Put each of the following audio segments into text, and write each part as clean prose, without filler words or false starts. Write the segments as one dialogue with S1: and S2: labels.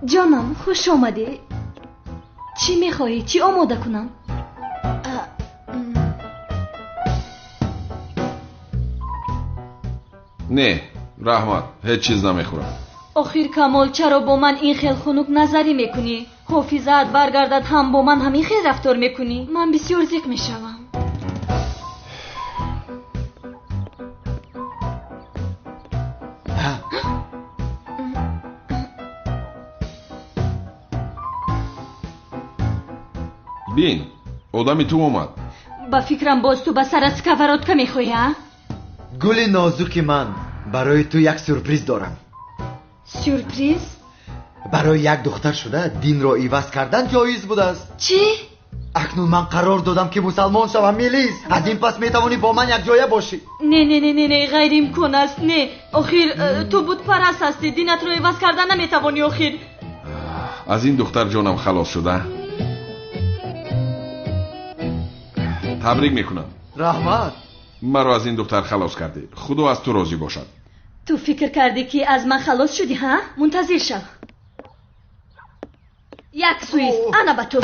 S1: Ҷонам, хуш омадӣ. Чӣ мехоҳӣ? Чӣ омода кунам?
S2: Не, раҳмат, ҳеҷ чиз намехӯрам.
S1: Охир Камол, чаро бо ман ин хел хунук назарӣ мекунӣ? Ҳофизаат баргардад ҳам бо ман ҳамин хел рафтор мекунӣ? Ман бисёр зиқ мешавам.
S2: Бин, одами ту омад.
S1: Ба фикрам боз ту ба сарат сковородка мехоҳӣ, а?
S3: Гули нозуки ман, барои ту як сюрприз дорам.
S1: Сюрприз?
S3: Барои як духтар шуда динро иваз кардан ҷоиз будааст.
S1: Чӣ?
S3: Акнун ман қарор додам ки мусалмон шавам, Мелис. Аз ин пас метавонӣ бо ман якҷоя бошӣ.
S1: Не, не, не, не, не, ғайриимкон аст. Не, охир ту бутпараст ҳастӣ, динатро иваз кардан наметавонӣ охир.
S2: Аз ин духтар ҷонам халос шуда. Табрик мекунам.
S3: Раҳмат.
S2: Маро аз ин духтар халос кардӣ. Худо аз ту розӣ бошад.
S1: Ту фикр кардӣ ки аз ман халос шудӣ, ҳа? Мунтазир шав. Як суист, ана ба ту.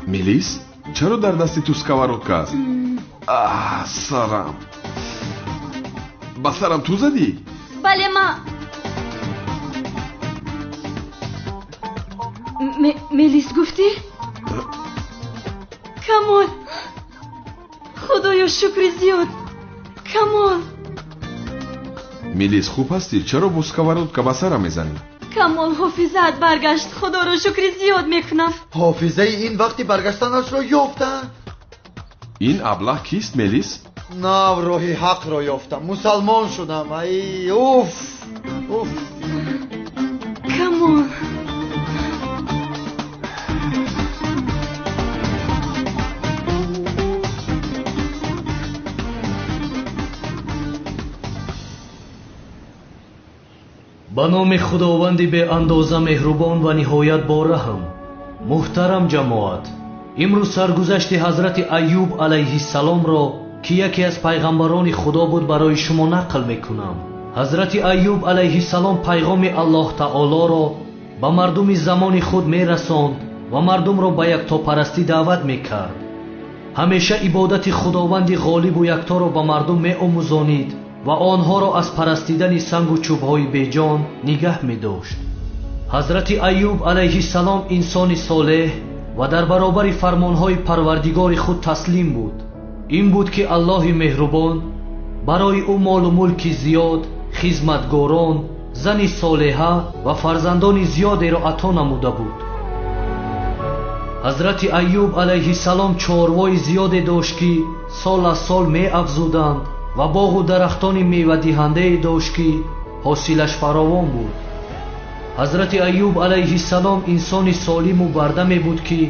S2: Мелис, чаро дар дасти ту сковородка аст? Аҳ, сарам. Ба сарам ту задӣ?
S1: Бале, ма. Мелис гуфтӣ? Камол, худоё шукри зиёд. Камол.
S2: Мелис, хуб ҳастӣ? Чаро бо сковородка ба сарам мезанӣ?
S1: Камол, ҳофизаат баргашт. Худоро шукри зиёд мекунам.
S3: Ҳофизаи ин вақти баргаштанашро ёфтам.
S2: Ин аблаҳ кист, Мелис?
S3: Нав роҳи ҳақро ёфтам, мусалмон шудам. Ай, уф, уф.
S1: Камол.
S4: Ба номи Худованди беандоза меҳрубон ва ниҳоят бораҳм. Муҳтарам ҷамоат, имрӯз саргузашти ҳазрати Айюб алайҳиссаломро, ки яке аз пайғамбарони Худо буд, барои шумо нақл мекунам. Ҳазрати Айюб алайҳиссалом пайғоми Аллоҳ таолоро ба мардуми замони худ мерасонд ва мардумро ба яктопарастӣ даъват мекард. Ҳамеша ибодати Худованди ғолибу якторо ба мардум меомӯзонид ва онҳоро аз парастидани сангу чӯбҳои беҷон нигаҳ медошт. Ҳазрати Айюб алайҳиссалом инсони солеҳ ва дар баробари фармонҳои Парвардигори худ таслим буд. Ин буд ки Аллоҳи меҳрубон барои ӯ молу мулки зиёд, хизматгорон, зани солеҳа ва фарзандони зиёдеро ато намуда буд. Ҳазрати Айюб алайҳиссалом чорвои зиёде дошт, ки сол аз сол меафзуданд ва боғу дарахтони мевадиҳандае дошт, ки ҳосилаш фаровон буд. Ҳазрати Айюб алайҳиссалом инсони солиму бардаме буд, ки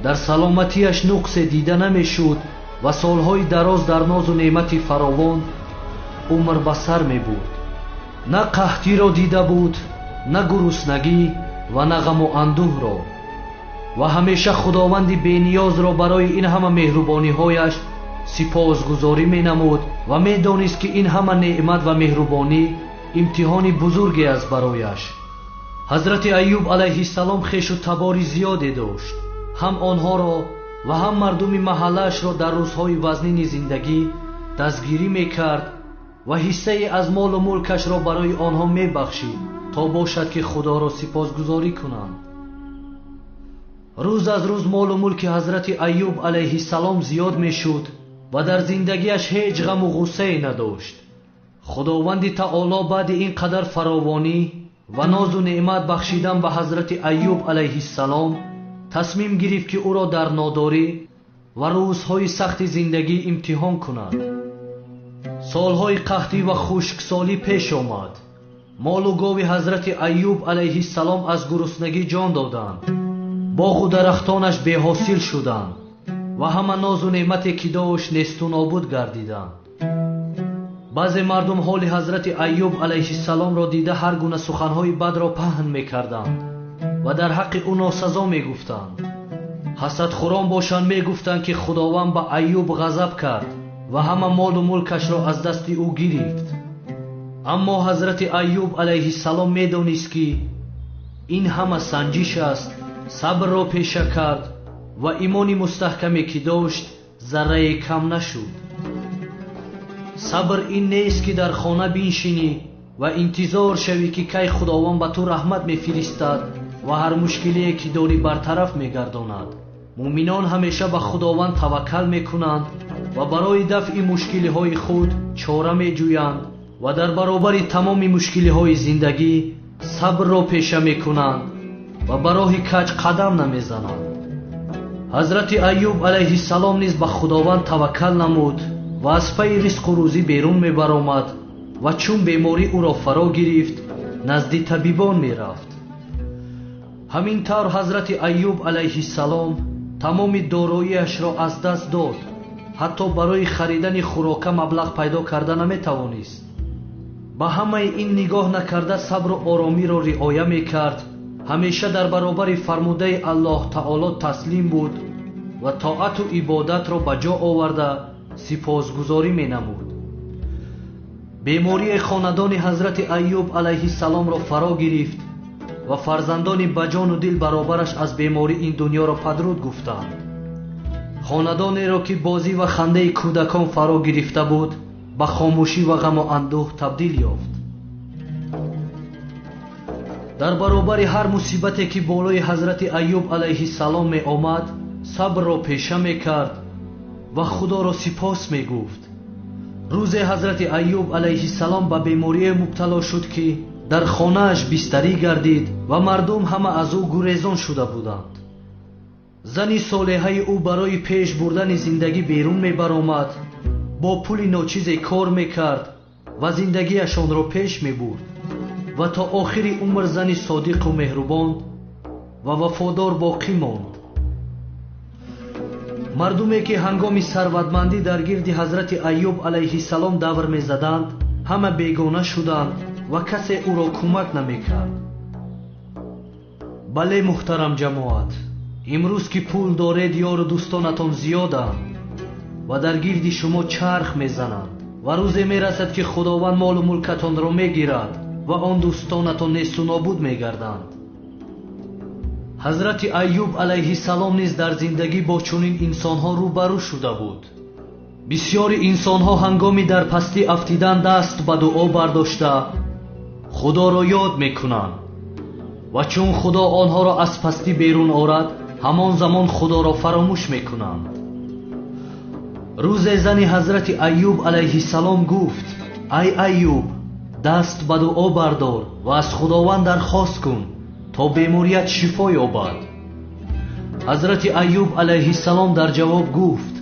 S4: дар саломатиаш нуқсе дида намешуд ва солҳои дароз дар нозу неъмати фаровон умр ба сар мебурд. На қаҳтиро дида буд, на гуруснагӣ ва на ғаму андӯҳро, ва ҳамеша Худованди бениёзро барои ин ҳама меҳрубониҳояш сипосгузорӣ менамуд ва медонист, ки ин ҳама неъмат ва меҳрубонӣ имтиҳони бузурге аст барояш. Ҳазрати Айюб алайҳиссалом хешу табори зиёде дошт. Ҳам онҳоро ва ҳам мардуми маҳаллаашро дар рӯзҳои вазнини зиндагӣ дастгирӣ мекард ва ҳиссае аз молу мулкашро барои онҳо мебахшид, то бошад ки Худоро сипосгузорӣ кунанд. Рӯз аз рӯз молу мулки ҳазрати Айюб алайҳиссалом зиёд мешуд ва дар зиндагиаш ҳеҷ ғаму ғуссае надошт. Худованди таоло баъди ин қадар фаровонӣ ва нозу неъмат бахшидан ба ҳазрати Айюб алайҳиссалом тасмим гирифт, ки ӯро дар нодорӣ ва рӯзҳои сахти зиндагӣ имтиҳон кунад. Солҳои қаҳтӣ ва хушксолӣ пеш омад. Молу гови ҳазрати Айюб алайҳиссалом аз гуруснагӣ ҷон доданд. Боғу дарахтонаш беҳосил шуданд ва ҳама нозу неъмате ки дошт несту нобуд гардиданд. Баъзе мардум ҳоли ҳазрати Айюб алайҳиссаломро дида ҳар гуна суханҳои бадро паҳн мекарданд ва дар ҳаққи ӯ носазо мегуфтанд. Ҳасадхӯрон бошанд мегуфтанд, ки Худованд ба Айюб ғазаб кард ва ҳама молу мулкашро аз дасти ӯ гирифт. Аммо ҳазрати Айюб алайҳиссалом медонист, ки ин ҳама санҷиш аст, сабрро пеша кард ва имони мустаҳкаме, ки дошт, заррае кам нашуд. Сабр ин нест, ки дар хона биншинӣ ва интизор шавӣ, ки кай Худованд ба ту раҳмат мефиристад ва ҳар мушкилие, ки дорӣ, бартараф мегардонад. Муъминон ҳамеша ба Худованд таваккал мекунанд ва барои дафъи мушкилиҳои худ чора меҷӯянд ва дар баробари тамоми мушкилиҳои зиндагӣ сабрро пеша мекунанд ва ба роҳи каҷ қадам намезананд. Ҳазрати Айюб алайҳиссалом низ ба Худованд таваккал намуд ва аз пайи ризқу рӯзӣ берун мебаромад ва чун беморӣ ӯро фаро гирифт, назди табибон мерафт. Ҳамин тавр ҳазрати Айюб алайҳиссалом тамоми дороиашро аз даст дод, ҳатто барои харидани хӯрока маблағ пайдо карда наметавонист. Ба ҳамаи ин нигоҳ накарда сабру оромиро риоя мекард, ҳамеша дар баробари фармудаи Аллоҳ таоло таслим буд ва тоату ибодатро ба ҷо оварда сипосгузорӣ менамуд. Бемории хонадони ҳазрати Айюб алайҳиссаломро фаро гирифт ва фарзандони ба ҷону дил баробараш аз беморӣ ин дунёро падруд гуфтанд. Хонадонеро, ки бозӣ ва хандаи кӯдакон фаро гирифта буд, ба хомӯшӣ ва ғаму андӯҳ табдил ёфт. Дар баробари ҳар мусибате, ки болои ҳазрати Айюб алайҳиссалом меомад, сабрро пеша мекард ва Худоро сипос мегуфт. Рӯзе ҳазрати Айюб алайҳиссалом ба беморие мубтало шуд, ки дар хонааш бистарӣ гардид ва мардум ҳама аз ӯ гурезон шуда буданд. Зани солеҳаи ӯ барои пеш бурдани зиндагӣ берун мебаромад, бо пули ночизе кор мекард ва зиндагиашонро пеш мебурд ва то охири умр зани содиқу меҳрубон ва вафодор боқӣ монд. Мардуме, ки ҳангоми сарватмандӣ дар гирди ҳазрати Айюб алайҳиссалом давр мезаданд, ҳама бегона шуданд ва касе ӯро кӯмак намекард. Бале, муҳтарам ҷамоат, имрӯз ки пул доред, ёру дӯстонатон зиёданд ва дар гирди шумо чарх мезананд ва рӯзе мерасад, ки Худованд молу мулкатонро мегирад ва он дӯстонатон несту нобуд мегарданд. Ҳазрати Айюб алайҳиссалом низ дар зиндагӣ бо чунин инсонҳо рӯбарӯ шуда буд. Бисёри инсонҳо ҳангоми дар пастӣ афтидан даст ба дуо бардошта Худоро ёд мекунанд ва чун Худо онҳоро аз пастӣ берун орад, ҳамон замон Худоро фаромӯш мекунанд. Рӯзе зани ҳазрати Айюб алайҳиссалом гуфт: ай Айюб, даст ба дуо бардор ва аз Худованд дархост кун, то беморият шифо ёбад. Ҳазрати Айюб алайҳиссалом дар ҷавоб гуфт: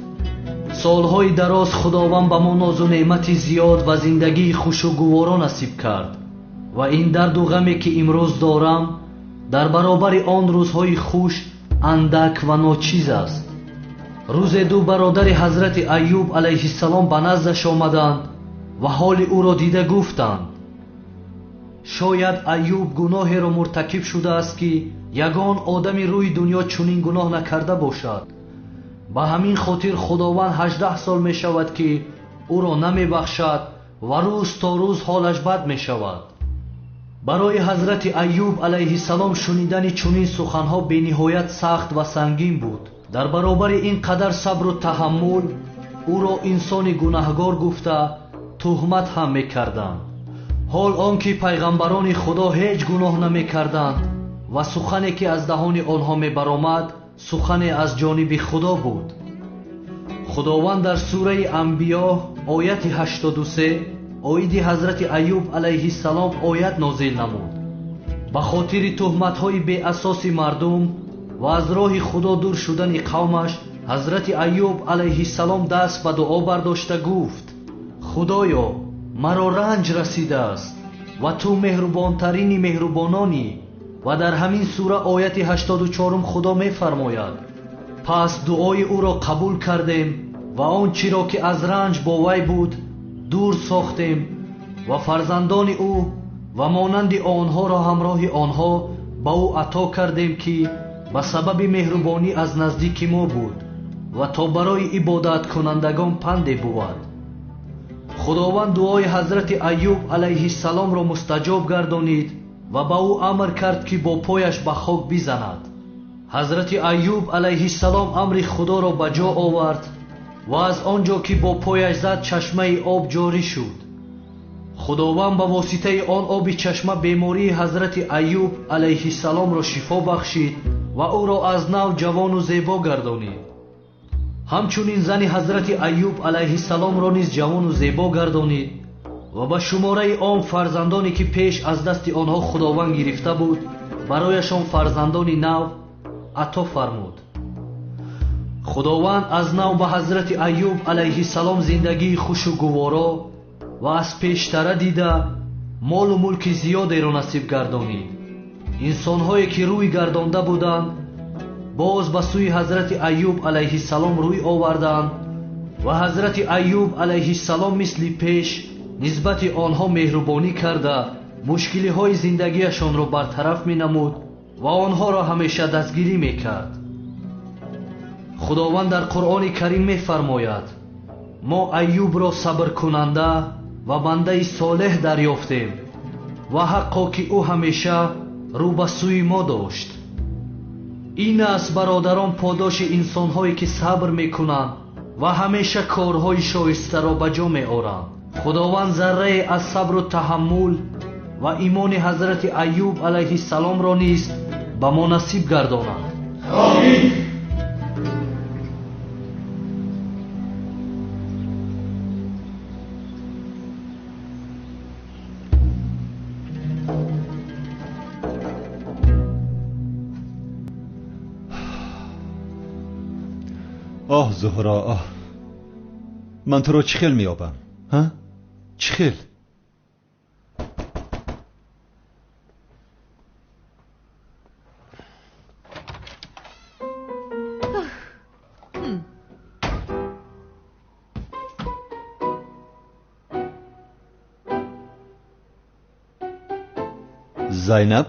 S4: солҳои дароз Худованд ба мо нозу неъмати зиёд ва зиндагии хушу гуворо насиб кард ва ин дарду ғаме, ки имрӯз дорам, дар баробари он рӯзҳои хуш андак ва ночиз аст. Рӯзе ду бародари ҳазрати Айюб алайҳиссалом ба наздаш омаданд ва ҳоли ӯро дида гуфтанд: шояд Айюб гуноҳеро муртакиб шудааст, ки ягон одами рӯи дунё чунин гуноҳ накарда бошад. Ба ҳамин хотир Худованд 18 сол мешавад, ки ӯро намебахшад ва рӯз то рӯз ҳолаш бад мешавад. Барои ҳазрати Айюб алайҳиссалом шунидани чунин суханҳо бениҳоят сахт ва сангин буд. Дар баробари ин қадар сабру таҳаммул ӯро инсони гунаҳгор гуфта туҳмат ҳам мекарданд. Ҳол он ки пайғамбарони Худо ҳеҷ гуноҳ намекарданд ва сухане, ки аз даҳони онҳо мебаромад, сухане аз ҷониби Худо буд. Худованд дар сураи Анбиё ояти 83 оиди ҳазрати Айюб алайҳиссалом оят нозил намуд. Ба хотири туҳматҳои беасоси мардум ва аз роҳи Худо дур шудани қавмаш, ҳазрати Айюб алайҳиссалом даст ба дуо бардошта гуфт: Худоё, маро ранҷ расидааст ва ту меҳрубонтарини меҳрубононӣ. Ва дар ҳамин сура ояти 84 Худо мефармояд: пас дуои ӯро қабул кардем ва он чиро, ки аз ранҷ бо вай буд, дур сохтем ва фарзандони ӯ ва монанди онҳоро ҳамроҳи онҳо ба ӯ ато кардем, ки Ба сабаби меҳрубонӣ аз наздики мо буд ва то барои ибодаткунандагон панде бувад. Худованд дуои ҳазрати Айюб алайҳиссаломро мустаҷоб гардонид ва ба ӯ амр кард, ки бо пояш ба хок бизанад. Ҳазрати Айюб алайҳиссалом амри Худоро ба ҷо овард ва аз он ҷо ки бо пояш зад, чашмаи об ҷорӣ шуд. Худованд ба воситаи он оби чашма бемории ҳазрати Айюб алайҳиссаломро шифо бахшид ва ӯро аз нав ҷавону зебо гардонид. Ҳамчунин зани ҳазрати Айюб алайҳиссаломро низ ҷавону зебо гардонид ва ба шумораи он фарзандоне ки пеш аз дасти онҳо Худованд гирифта буд, барояшон фарзандони нав ато фармуд. Худованд аз нав ба ҳазрати Айюб алайҳиссалом зиндагии хушу гуворо ва аз пештара дида молу мулки зиёдеро насиб гардонид. Инсонҳое ки рӯй гардонда буданд, боз ба сӯи ҳазрати Айюб алайҳиссалом рӯй оварданд ва ҳазрати Айюб алайҳиссалом мисли пеш нисбати онҳо меҳрубонӣ карда, мушкилиҳои зиндагиашонро бартараф менамуд ва онҳоро ҳамеша дастгирӣ мекард. Худованд дар Қуръони Карим мефармояд: мо Айюбро сабркунанда ва бандаи солеҳ дарёфтем ва ҳаққо ки ӯ ҳамеша рӯ ба сӯи мо дошт. Ин аст, бародарон, подоши инсонҳое ки сабр мекунанд ва ҳамеша корҳои шоистаро ба ҷо меоранд. Худованд заррае аз сабру таҳаммул ва имони ҳазрати Айюб алайҳиссаломро низ ба мо насиб гардонад.
S3: Омин.
S5: Оҳ, Зуҳро, оҳ, ман туро чӣ хел меёбам? Ҳа? Чӣ хел? Зайнаб?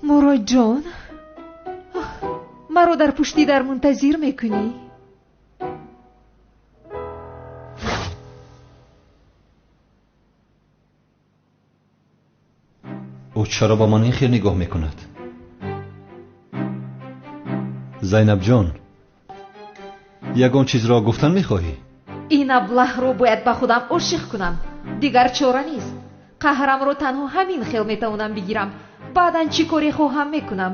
S6: Муродҷон, маро дар пушти дар мунтазир мекунӣ?
S5: Ӯ чаро ба ман ин хел нигоҳ мекунад? Зайнабҷон, ягон чизро гуфтан мехоҳӣ?
S6: Ин аблаҳро бояд ба худам ошиқ кунам. Дигар чора нест. Қаҳрамро танҳо ҳамин хел метавонам бигирам. Баъдан чӣ коре хоҳам мекунам.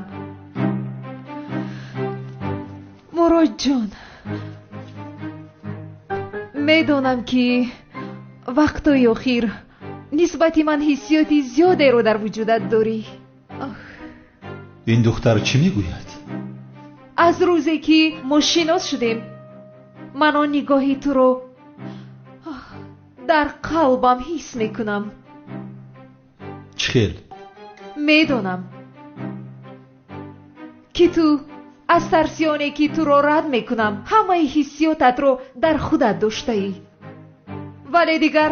S6: Муродҷон, медонам ки вақтҳои охир нисбати ман ҳиссиёти зиёдеро дар вуҷудат дорӣ.
S5: Ин духтар чӣ мегӯяд?
S6: Аз рӯзе ки мо шинос шудем, ман он нигоҳи туро дар қалбам ҳис мекунам.
S5: Чӣ хел?
S6: Медонам ки ту аз тарсиёне ки туро рад мекунам, ҳамаи ҳиссиётатро дар худат доштаӣ. Вале дигар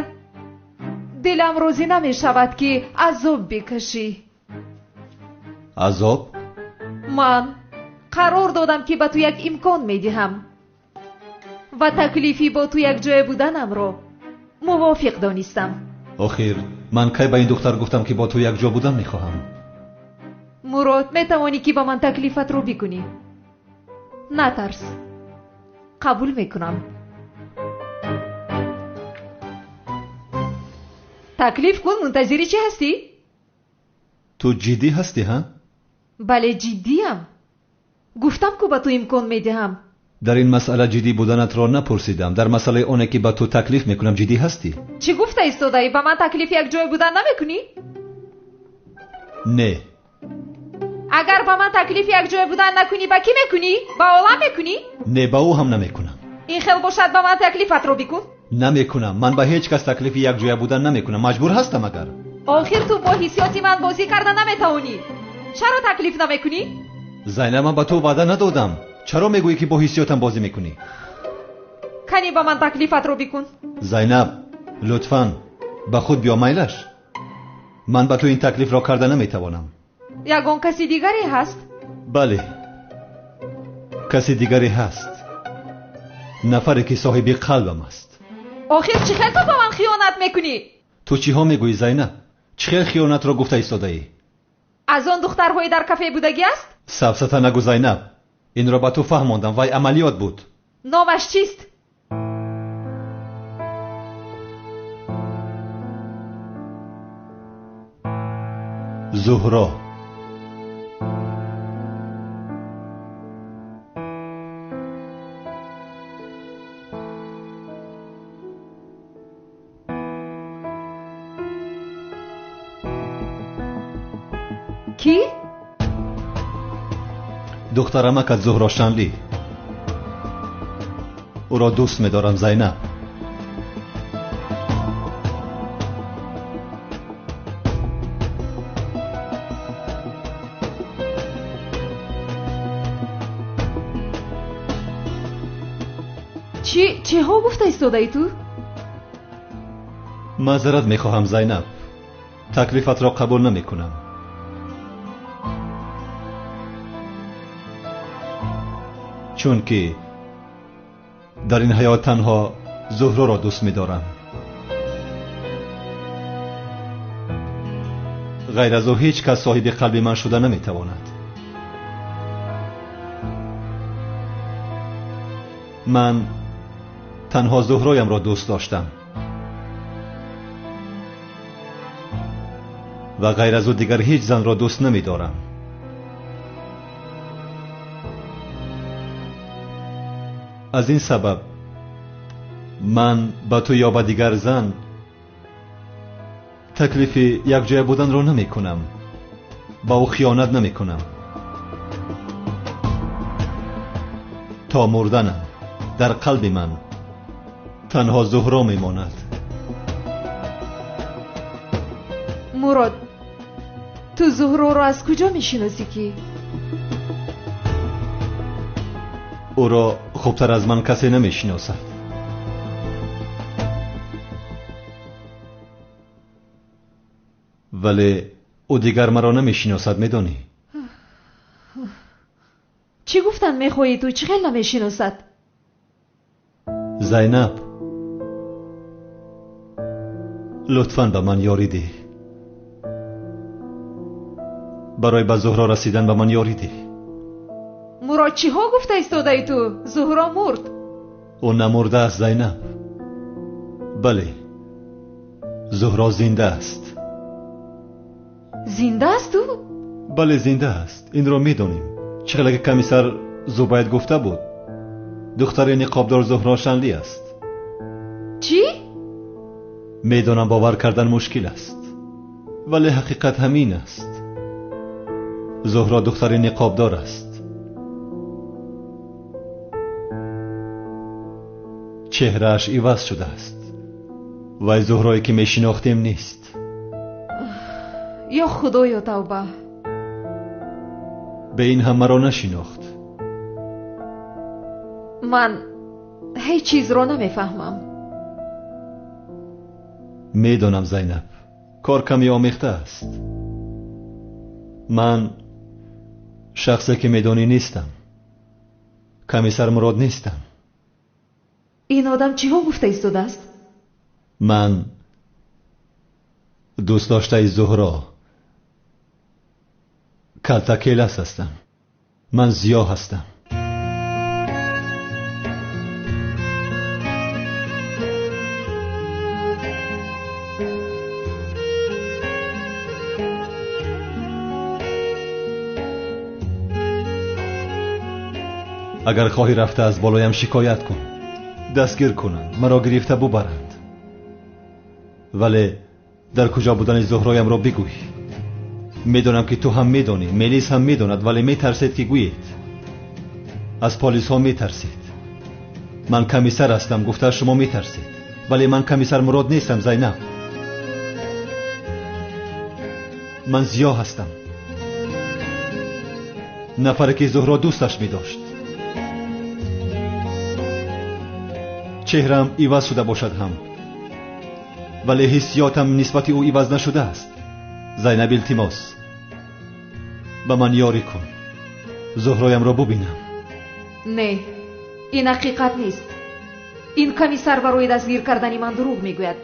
S6: дилам розӣ намешавад ки азоб бикашӣ.
S5: Азоб?
S6: Ман қарор додам ки ба ту як имкон медиҳам ва таклифи бо ту якҷоя буданамро мувофиқ донистам.
S5: Охир ман кай ба ин духтар гуфтам ки бо ту якҷо будан мехоҳам?
S6: Мурод, метавонӣ ки ба ман таклифатро бикунӣ. Натарс, қабул мекунам. Таклиф кун, мунтазири чӣ ҳастӣ?
S5: Ту ҷиддӣ ҳастӣ, ҳа?
S6: Бале, ҷиддиям. Гуфтам ку ба ту имкон медиҳам.
S5: Дар ин масъала ҷиддӣ буданатро напурсидам. Дар масъалаи оне ки ба ту таклиф мекунам ҷиддӣ ҳастӣ?
S6: Чӣ гуфта истодаӣ? Ба ман таклифи якҷоя будан намекунӣ?
S5: Не.
S6: Агар ба ман таклифи якҷоя будан накунӣ, ба кӣ мекунӣ? Ба олам мекунӣ?
S5: Не, ба ӯ ҳам намекунам.
S6: Ин хел бошад, ба ман таклифатро бикун.
S5: Намекунам. Ман ба ҳеҷ кас таклифи якҷоя будан намекунам. Маҷбур ҳастам агар.
S6: Охир ту бо ҳиссиёти ман бозӣ карда наметавонӣ. Чаро таклиф намекунӣ?
S5: Зайнаб, ман ба ту ваъда надодам. Чаро мегӯӣ ки бо ҳиссиётам бозӣ мекунӣ?
S6: Кани ба ман таклифатро бикун.
S5: Зайнаб, лутфан ба худ биё, майлаш. Ман ба ту ин таклифро карда наметавонам.
S6: Ягон каси дигаре ҳаст?
S5: Бале, Каси дигаре ҳаст. Нафаре ки соҳиби қалбам аст.
S6: Охир чӣ хел ту ба ман хиёнат мекунӣ?
S5: Ту чиҳо мегӯӣ, Зайнаб? Чӣ хел хиёнатро гуфта истодаӣ?
S6: Аз он духтарҳои дар кафе будагӣ аст?
S5: Сафсата нагӯ, Зайнаб. Инро ба ту фаҳмондам, вай амалиёт буд.
S6: Номаш чист?
S5: Зуҳро.
S6: Кӣ?
S5: Духтарамакат Зуҳро Шанлӣ. Ӯро дӯст медорам, Зайнаб.
S6: Чиҳо гуфта истодаӣ ту?
S5: Маъзарат мехоҳам, Зайнаб. Таклифатро қабул намекунам. Чунки дар ин ҳаёт танҳо Зуҳроро дӯст медорам. Ғайр аз ӯ ҳеҷ кас соҳиби қалби ман шуда наметавонад. Ман танҳо Зуҳроямро дӯст доштам ва ғайр аз ӯ дигар ҳеҷ занро дӯст намедорам. Аз ин сабаб ман ба ту ё ба дигар зан таклифи якҷоя буданро намекунам, ба ӯ хиёнат намекунам. То мурданам дар қалби ман танҳо Зуҳро мемонад.
S6: Мурод, ту Зуҳроро аз куҷо мешиносӣ ки?
S5: Ӯро хубтар аз ман касе намешиносад. Вале ӯ дигар маро намешиносад, медонӣ?
S6: Чӣ гуфтан мехоҳӣ ту? Чӣ хел намешиносад?
S5: Зайнаб, лутфан ба ман ёрӣ деҳ. Барои ба Зуҳро расидан ба ман ёрӣ деҳ.
S6: Мурод, чиҳо гуфта истодаӣ ту? Зуҳро мурд.
S5: Ӯ намурдааст, Зайнаб. Бале, Зуҳро зинда аст.
S6: Зинда аст ӯ?
S5: Бале, зинда аст. Инро медонем. Чӣ хеле ки комиссар Зубайд гуфта буд, духтари ниқобдор Зуҳро Шанлӣ аст.
S6: Чӣ?
S5: Медонам бовар кардан мушкил аст, вале ҳақиқат ҳамин аст. Зуҳро духтари ниқобдор аст. Чеҳрааш иваз шудааст. Вай Зуҳрое ки мешинохтем нест.
S6: Ё Худоё, тавба!
S5: Ба ин ҳам маро нашинохт.
S6: Ман ҳеҷ чизро намефаҳмам.
S5: Медонам, Зайнаб, кор каме омехта аст. Ман шахсе ки медонӣ нестам. Комиссар Мурод нестам.
S6: Ин одам чиҳо гуфта истодааст?
S5: Ман дӯст доштаи Зуҳро Калтакелас ҳастам. Ман Зиё ҳастам. Агар хоҳӣ рафта аз болоям шикоят кун, дастгир кунанд, маро гирифта бубаранд. Вале дар куҷо будани Зуҳроямро бигӯй. Медонам ки ту ҳам медонӣ, Мелис ҳам медонад, вале метарсед ки гӯед. Аз полисҳо метарсед. Ман комиссар ҳастам, гуфта шумо метарсед. Вале ман комиссар Мурод нестам, Зайнаб. Ман Зиё ҳастам. Нафаре ки Зуҳро дӯсташ медошт. Чеҳраам иваз шуда бошад ҳам, вале ҳиссиётам нисбати ӯ иваз нашудааст. Зайнаб, илтимос, ба ман ёрӣ кун, Зуҳроямро бубинам.
S6: Не, ин ҳақиқат нест. Ин комиссар барои дастгир кардани ман дурӯғ мегӯяд.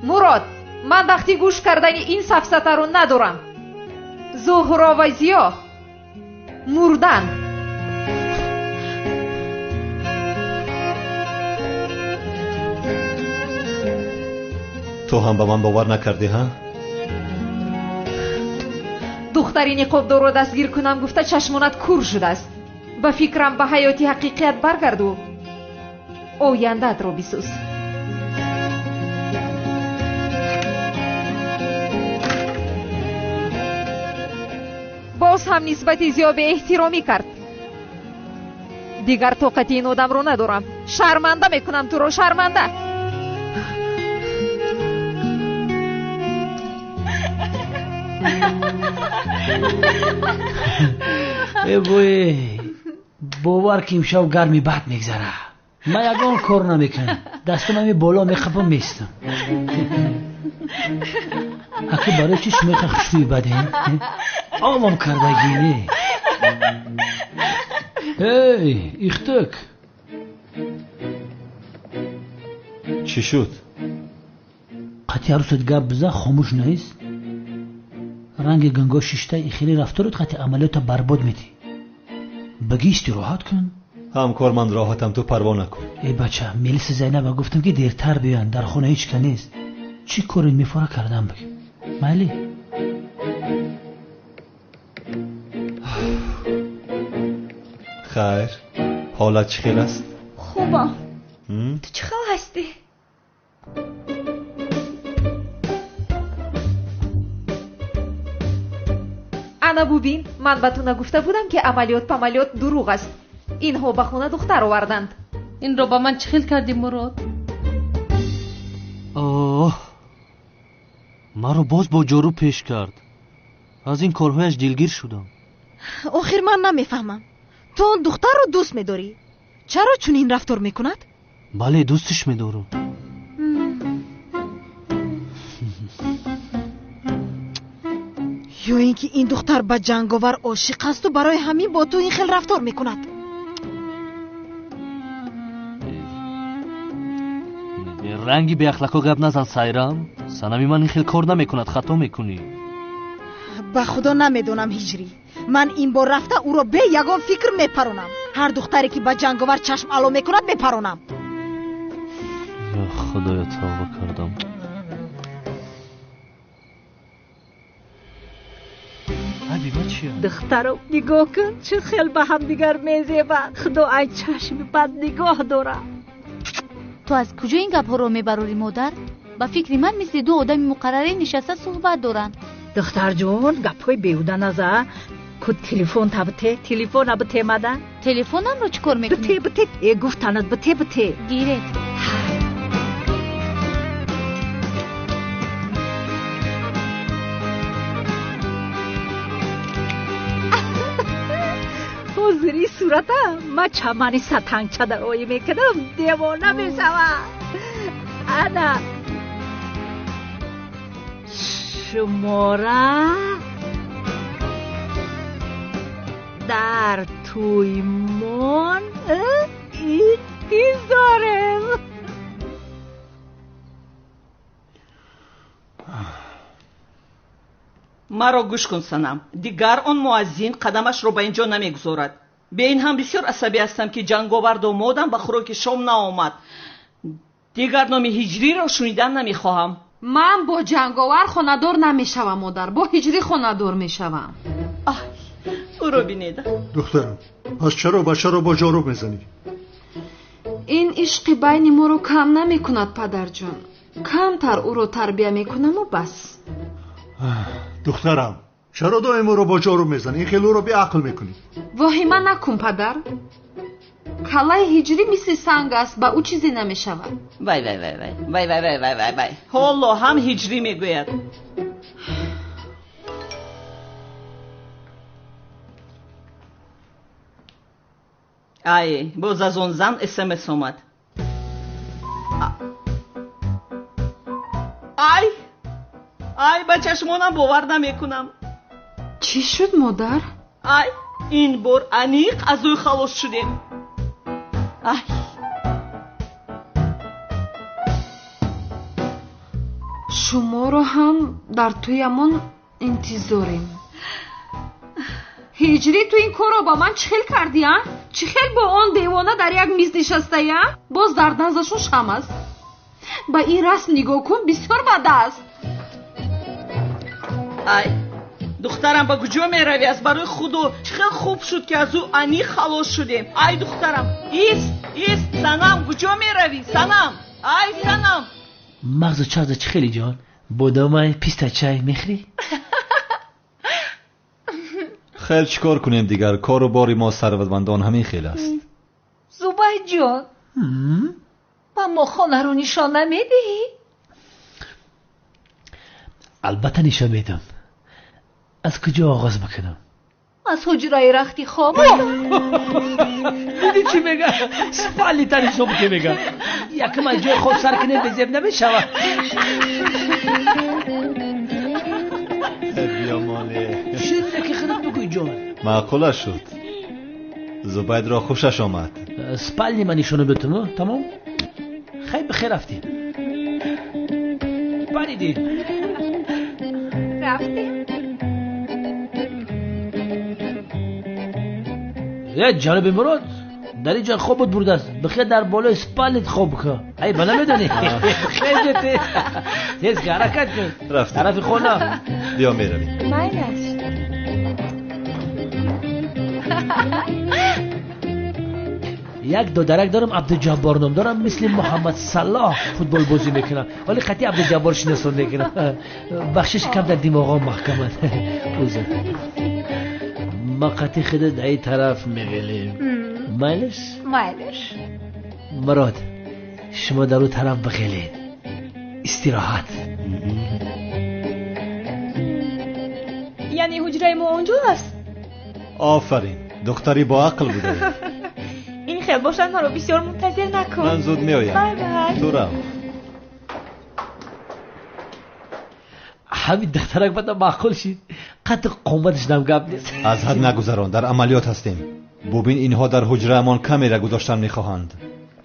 S6: Мурод, ман вақти гӯш кардани ин сафсатаро надорам. Зуҳро ва Зиё мурдан.
S5: Ту ҳам ба ман бовар накардӣ, ҳа?
S6: Духтари ниқобдорро дастгир кунам гуфта чашмонат кур шудааст. Ба фикрам ба ҳаёти ҳақиқият баргарду ояндаатро бисӯз. Боз ҳам нисбати Зиё беэҳтиромӣ кард. Дигар тоқати ин одамро надорам. Шарманда мекунам туро, шарманда.
S7: Э бой, бовар ки имшаб гарми бад мегзара. Ман ягон кор намекунам. Дастам ами боло мехапам местам. Аки барои чӣ шумо иқа хушрӯи бадем? Овам кардагӣ не. Эй, ихтак.
S5: Чӣ шуд?
S7: Қати арӯсат гап бизан, хомӯш нест? Ранги ганго шишта хеле рафторат қати амалиёта барбод медӣ. Баги истироҳат кун.
S5: Ҳамкор, ман роҳатам, ту парво накун.
S7: Эй бача, милиси Зайнаба гуфтам ки дертар биёянд, дар хона ҳеҷ ка нест. Чӣ коре мефора кардам баги? Майли?
S5: Хайр, ҳолат чӣ хел аст?
S1: Хубам. Ту чӣ хел ҳастӣ?
S6: Ана бубин, ман ба ту нагуфта будам ки амалиёт памалиёт дурӯғ аст. Инҳо ба хона духтар оварданд.
S8: Инро ба ман чӣ хел кардӣ, Мурод?
S4: Оҳ, маро боз бо ҷорӯ пеш кард. Аз ин корҳояш дилгир шудам.
S9: Охир ман намефаҳмам. Ту он духтарро дӯст медорӣ. Чаро чунин рафтор мекунад?
S4: Бале, дӯстиш медорам.
S9: Ё ин ки ин духтар ба ҷанговар ошиқ асту барои ҳамин бо ту ин хел рафтор мекунад.
S4: Ранги беахлоқо гап назан, Сайрам. Санами ман ин хел кор намекунад, хато мекунӣ.
S9: Ба худо намедонам, Ҳиҷрӣ. Ман ин бор рафта ӯро бе ягон фикр мепаронам. Ҳар духтаре ки ба ҷанговар чашм ало мекунад мепаронам.
S4: Ё худоё, тавба кардам.
S10: Духтарам, нигоҳ кун, чӣ хел ба ҳамдигар мезебанд. Худо ай чашми бад нигоҳ дорад.
S11: Ту аз куҷо ин гапҳоро мебарорӣ, модар? Ба фикри ман мисли ду одами муқаррарӣ нишаста суҳбат доранд.
S10: Духтарҷон, гапҳои беҳуда наза. Ку телефон та бите, телефона бите мада.
S11: Телефонамро чӣ кор мекунӣ?
S10: Бите, бите. Э, гуфтанат бите, бите.
S11: Гиред.
S10: Ҳозири сурата ма чамани сатангча дароӣ мекунам, девона мешавам. Ана шумора дар тӯймон интизорем.
S12: Маро гӯш кун, Санам. Дигар он муаззин қадамашро ба ин ҷо намегузорад. Бе ин ҳам бисёр асабӣ ҳастам, ки ҷанговар домодам ба хӯроки шом наомад. Дигар номи Ҳиҷриро шунидан намехоҳам.
S8: Ман бо ҷанговар хонадор намешавам, модар. Бо Ҳиҷрӣ хонадор мешавам.
S12: Ай, ӯро бинед.
S13: Духтарам, пас чаро бачаро бо ҷорӯб мезанӣ?
S8: Ин ишқи байни моро кам намекунад, падарҷон. Камтар ӯро тарбия мекунаму бас.
S13: Духтарам, чаро доим ӯро бо ҷорӯб мезанӣ? Ин хел ӯро беақл мекунӣ.
S8: Воҳима накун, падар. Каллаи Ҳиҷрӣ мисли санг аст, ба ӯ чизе намешавад.
S12: Вай вай вай вай вай вай вай вай вай вай. Ҳоло ҳам Ҳиҷрӣ мегӯяд. Ай, боз аз он зан СМС омад. Ай, ай, ба чашмонам бовар намекунам.
S8: Чӣ шуд, модар?
S12: Ай, Ин бор аниқ аз ӯ халос шудем. Ай!
S8: Шуморо ҳам дар тӯямон интизорем. Ҳиҷрӣ, ту ин корро ба ман чӣ хел кардӣ, а? Чӣ хел бо он девона дар як миз нишастаӣ, а? Боз дар наздашон шам аст. Ба ин расм нигоҳ кун, бисёр бад аст.
S12: Ай, духтарам, ба куҷо меравӣ? Аз барои Худо, чӣ хел хуб шуд, ки аз ӯ аниқ халос шудем. Ай, духтарам, ист, ист, Санам, куҷо меравӣ? Санам, ай, Санам.
S7: Мағзу чағза чӣ хеле ҷон? Бодомай, писта чай мехӯрӣ?
S5: Хел чӣ кор кунем дигар? Кору бори мо сарватмандон ҳамин хел аст.
S6: Зубайдҷон, ба мо хонаро нишон намедиҳӣ?
S7: Албатта нишон медиҳам. Аз куҷо оғоз бикунам?
S6: Аз ҳуҷраи рахти хоб.
S7: Дидӣ чӣ мега? Спалнита нишон бите мега. Якам аз ҷои хоб сар кунем, безеб намешавад.
S5: Биёмоле.
S7: Ширина ки худат бигӯй ҷон.
S5: Маъқула шуд. Зубайдро хушаш омад.
S7: Спални ман нишона битум, тамом? Хай, бихер рафтем. Паридем.
S6: Рафтем.
S7: Э, ҷаноби Мурод, дар ин ҷо хобот бурдааст. Бихер дар болои спалнит хоб кун. Ай, ба намедонӣ? Хел те. Тез ҳаракат кун.
S5: Рафтем.
S7: Тарафи хона.
S5: Биё меравем.
S6: Майлаш.
S7: Як додарак дорам, Абдуҷаббор ном дорам, мисли Муҳаммад Салоҳ футбол бозӣ мекунам. Вале қатъи Абдуҷаббор шиносон мекунам. Бахшиш, кам дар димоғом маҳкамад. Узр. Ма қатъи худат дар ин тараф меғелем. Майлаш?
S6: Майлаш.
S7: Мурод, шумо дар ӯ тараф бихелед. Истироҳат.
S1: Яъне ҳуҷраи мо он ҷо аст?
S5: Офарин, духтари боақл будаӣ.
S1: Ин хел бошад, маро бисёр мунтазир накун.
S5: Ман зуд меоям.
S1: Бай бай.
S5: Ту рав.
S7: Ҳамин духтарак бада маъқул шид. Қадр қоматаш нам гап нест.
S5: Аз ҳад нагузарон, дар амалиёт ҳастем. Бубин, инҳо дар ҳуҷраамон камера гузоштан мехоҳанд.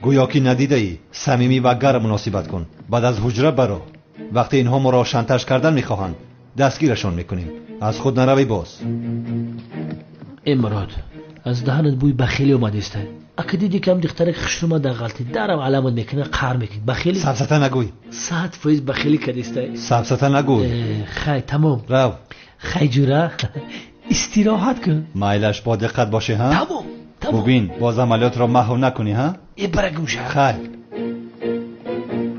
S5: Гӯё ки надидаӣ, самимӣ ва гарм муносибат кун. Баъд аз ҳуҷра баро. Вақте инҳо моро шантаж кардан мехоҳанд, дастгирашон мекунем. Аз худ наравӣ боз.
S7: Э Мурод, аз даҳанат бӯи бахилӣ омадааст. Ака дидӣ ки ҳам духтарак хушрӯма дар ғалтӣ, дарам аламат мекунад, қаҳр мекунад. Бахилӣ?
S5: Сафсата нагӯй.
S7: 100% бахилӣ кардааст.
S5: Сафсата нагӯй.
S7: Хай, тамом.
S5: Рав.
S7: Хай ҷура, истироҳат кун.
S5: Майлаш, бо диққат бошӣ, ҳа?
S7: Тамом, тамом.
S5: Бубин, боз амалиётро маҳв накунӣ, ҳа?
S7: Э, бара гӯша.
S5: Хай.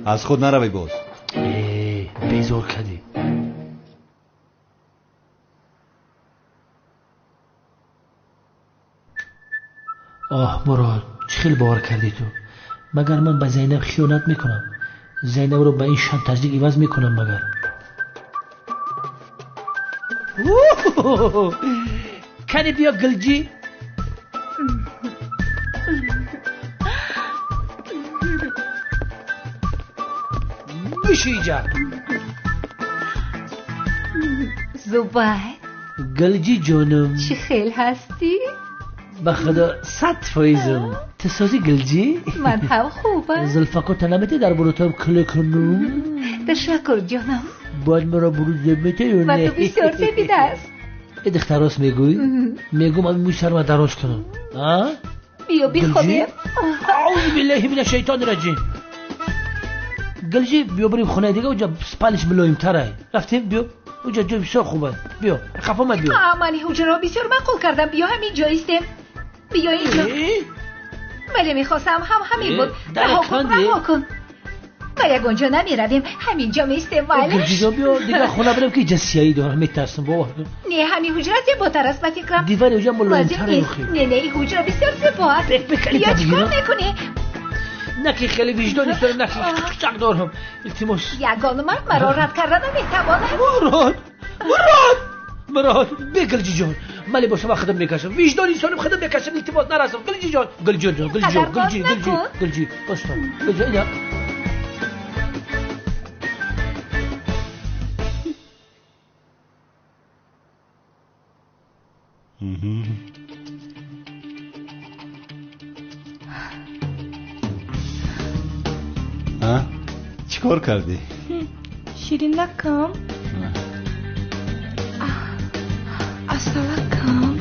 S5: Аз худ наравӣ боз.
S7: Э, безор кардӣ. Оҳ Мурод, чӣ хел бовар кардӣ ту? Магар ман ба Зайнаб хиёнат мекунам? Зайнабро ба ин шантажник иваз мекунам магар? Кани биё гилҷӣ. Биши иҷа.
S6: Зубайд.
S7: Гилҷӣ ҷонум.
S6: Чӣ хел ҳастӣ?
S7: Ба худо 100%. Ту созӣ гилҷӣ?
S6: Ман ҳам хубам.
S7: Зулфакота наметӣ дар бурутам куле кунум?
S6: Ташаккур ҷонам.
S7: Бояд маро бурут зеб метӣ ё не?
S6: Ба ту бисёр зебидааст.
S7: Э духтар, рост мегӯӣ? Мегӯм ами мӯи сарма дароз кунам. А?
S6: Биё бихобем.
S7: Аузу биллаҳи мина шайтони раҷим. Гилҷӣ, биё барем хонаи дига, уҷа спалиш мулоимтарай. Рафтем, биё. Уҷа ҷой бисёр хуб аст. Биё, хафа мабиё.
S6: Ман ҳуҷраро бисёр маъқул кардам. Биё ҳамин ҷо истем. Биё инҷо. Вале мехостам ҳам ҳамин буд. Раҳо кун, раҳо кун. Ба ягон ҷо намеравем, ҳамин ҷо меистем, майлаш.
S7: Гилҷиҷон, биё дигар хона барем ки иҷа сияӣ дорам, метарсам, бовар кун.
S6: Не, ҳамин ҳуҷра зеботар аст ба фикрам.
S7: Дивани ҳуҷра мулоимтар
S6: Лозим нест. Не, не, ин ҳуҷра бисёр зебо аст. Биё, чӣ кор мекунӣ?
S7: На ки хеле виҷдон дорам, на ки чак дорам. Илтимос.
S6: Ягон мард маро рад карда наметавонад.
S7: Мурод, Мурод, Мурод, бе гилҷиҷон. Ман либосам худам мекашам. Виҷдони инсоним худам мекашам. Илтимос, нарасам. Гилҷиҷон, гилҷиҷон, гилҷиҷон, гилҷи, гилҷи, гилҷи. Бостон. Гилҷи, ина.
S5: Чӣ кор кардӣ?
S1: Ширинакам, асалакам.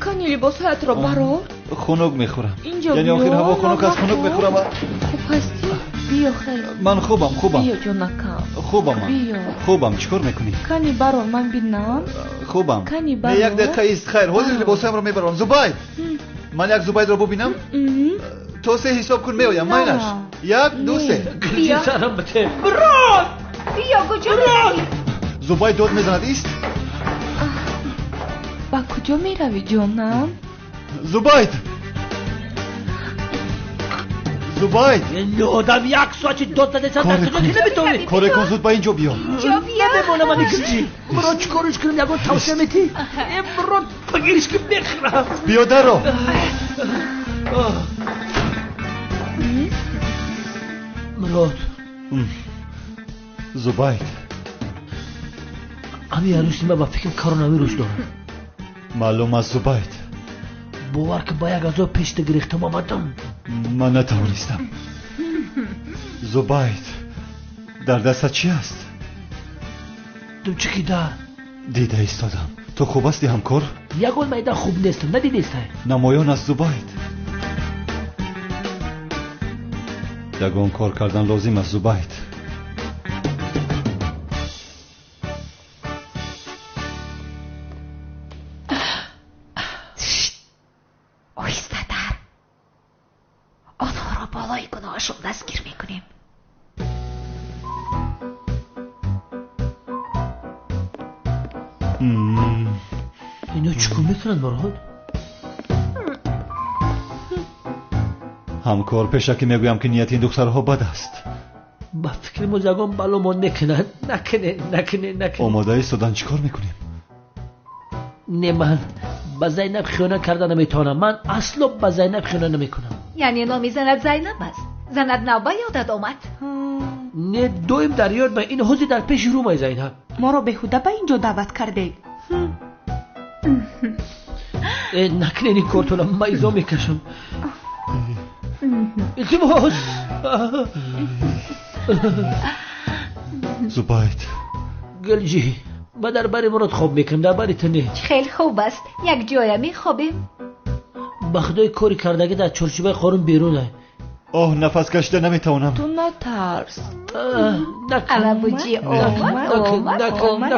S1: Кани либосҳоятро барор.
S5: Хунук мехӯрам. Яъне охир ҳаво хунук аст, хунук мехӯрам.
S1: Хуб ҳастӣ? Биё хел.
S5: Ман хубам, хубам.
S1: Биё ҷонакам.
S5: Хубам.
S1: Биё.
S5: Хубам, чӣ кор мекунӣ?
S1: Кани барор, ман бинам.
S5: Хубам.
S1: Кани барор.
S5: Як дақиқа ист, хайр, ҳозир либосҳоямро мебарам. Зубайд! Ман як Зубайдро бубинам? То се ҳисоб кун, меоям, майлаш. 1, 2, 3.
S7: Биё. Мурод!
S6: Биё, куҷо меравӣ?
S5: Зубайд дод мезанад, ист.
S1: Ба куҷо меравӣ, ҷонам?
S5: Зубайд! Зубайд!
S7: Одам як соати дод задесан дар куҷо ки наметавонӣ?
S5: Коре кун, зуд ба ин ҷо биё.
S7: Намемонам ани кирчи. Мурод, чӣ кориш кунам, ягон тавсия метӣ? Э, Мурод, бигириш ки мехӯрам.
S5: Биё дарро.
S7: Мурод.
S5: Зубайд.
S7: Ами арӯси ман ба фикр коронавирус дорад.
S5: Маълум аст, Зубайд.
S7: Бовар ки ба як азоб пешта гирифтам омадам.
S5: Ман натавонистам. Зубайд, дар дастат чӣ аст?
S7: Думчики дар.
S5: Дида истодам. Ту хуб ҳастӣ, ҳамкор?
S7: Ягон майдан хуб нестам, надидестай?
S5: Намоён аст, Зубайд. Ягон кор кардан лозим аст, Зубайд.
S6: Оҳистатар. Онҳоро болои гуноҳашон дастгир мекунем.
S7: Ино чӣ кор мекунанд, Мурод?
S5: Ҳамкор, пешакӣ мегӯям ки нияти ин духтарҳо бад аст.
S7: Ба фикри мо ягон бало мо некунанд. Накуне, накуне, накуне.
S5: Омода истодан чӣ кор мекунем?
S7: Не, ман ба Зайнаб хиёнат карда наметавонам. Ман асло ба Зайнаб хиёнат намекунам.
S6: Яъне номи занат Зайнаб аст? Занат нав ба ёдат омад?
S7: Не, доим дар ёд ма. Ин ҳозир дар пеши рӯмай, Зайнаб.
S14: Моро беҳуда ба ин ҷо даъват кардед.
S7: Э, накунед ин кортона, ман изо мекашам. Илтимос.
S5: Зубайд.
S7: Гулҷӣ, ман дар бари Мурод хоб мекунам, дар бари ту не.
S6: Хеле хуб аст, як ҷоя мехобем.
S7: Ба худои кори кардагӣ дар чорчӯбаи қонун берун ай.
S5: Оҳ, нафас кашида наметавонам.
S1: Ту натарс.
S6: Алабуҷӣ омад, омад, омад,
S7: омад.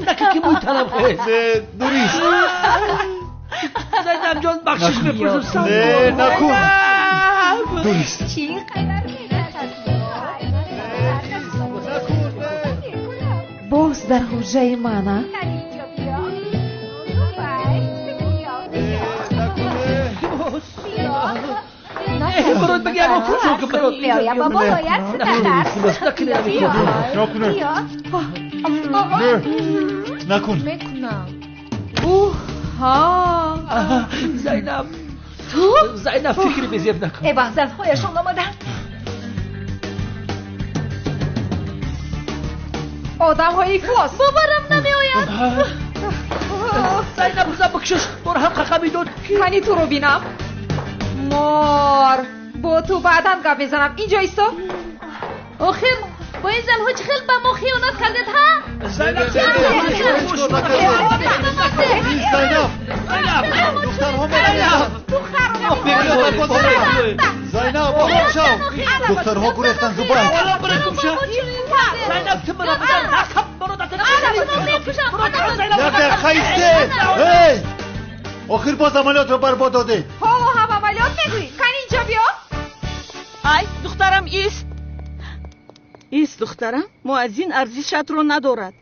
S7: Накун ки мӯй танам хез.
S5: Не, дурист.
S7: Зайнаб ҷон, бахшиш мепурсам.
S5: Не, накун. Дурист.
S6: Чӣ қадар боз дар ҳуҷраи ман, а?
S7: Мурод, баги ягон кор кун, Мурод.
S6: Меоям ба болоят, натарс.
S5: Накун. Накун.
S1: Мекунам.
S6: Уҳ, ҳа.
S7: Зайнаб.
S6: Ту?
S7: Зайнаб, фикри безеб накун.
S6: Э, вах, занҳояшон омаданд. Одамҳои ифлос.
S11: Боварам намеояд.
S7: Зайнаб, бизан бикшиш, бор ҳам қақа медод.
S6: Кани туро бинам. Мор, бо ту баъдан гап мезанам. Инҷо исто.
S11: Охир, бо ин занҳо чӣ хел ба мо хиёнат кардед, ҳа?
S7: Зайнаб,
S5: Зайнаб, духтарҳо мераванд. Зайнаб, ором шав. Духтарҳо гурехтанд, Зубайд.
S7: Зайнаб, ту маро бизан, накам, Мурод,
S5: Як дақиқа истед. Эй! Охир боз амалиётро барбод додед.
S6: Ҳоло ҳам амалиёт мегӯӣ? Кани инҷо биё.
S12: Ай, духтарам, ист. Ист, духтарам, муаззин арзишатро надорад.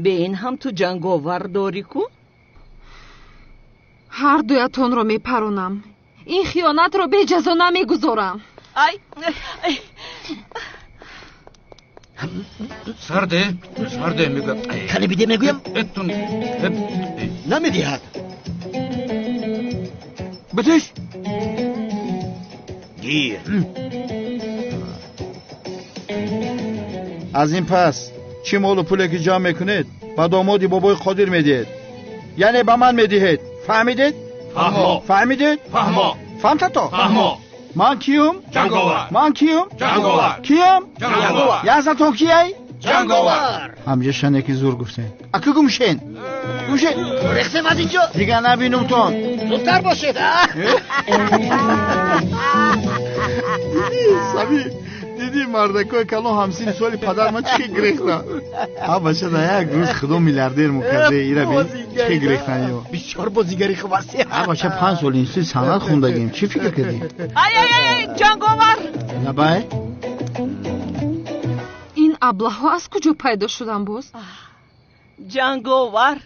S12: Бе ин ҳам ту ҷанговар дорӣ ку?
S8: Ҳар дуятонро мепаронам. Ин хиёнатро беҷазо намегузорам.
S12: Ай,
S15: сарде, сарде мегӯям.
S7: Кани биде мегӯям?
S3: Намедиҳад.
S15: Битиш. Гир.
S16: Аз ин пас чӣ молу пуле ки ҷамъ мекунед ба домоди бобои Қодир медиҳед, яъне ба ман медиҳед. Фаҳмидед?
S15: Фаҳмо.
S16: Фаҳмидед?
S15: Фаҳмо.
S16: Фаҳмтато?
S15: Фаҳмо.
S16: Ман киюм?
S15: Ҷанговар.
S16: Ман киюм?
S15: Ҷанговар.
S16: Киям?
S15: Ҷанговар.
S16: Яздатон кияй?
S15: Ҷанговар.
S16: Ҳамҷа шане ки зур гуфтем. Аку гумшен. Гумшен.
S3: Рехтем аз инҷо.
S16: Дигар набинумтон.
S3: Зудтар бошед.
S16: Сами, диди мардакои калон ҳамсини соли падар ман чӣ гирехтан? Ҳа бача, да як рӯз худо миллиардер мукарде ира бин чӣ гирехтан ё.
S3: Бисёр бозигари хуб ҳастӣ.
S16: Ҳа бача, 5 сол институт санъат хондагим. Чӣ фикр кардӣ?
S8: Ай ай ай, Ҷанговар.
S16: Лабай.
S8: Ин аблаҳҳо аз куҷо пайдо шудан боз?
S12: Ҷанговар,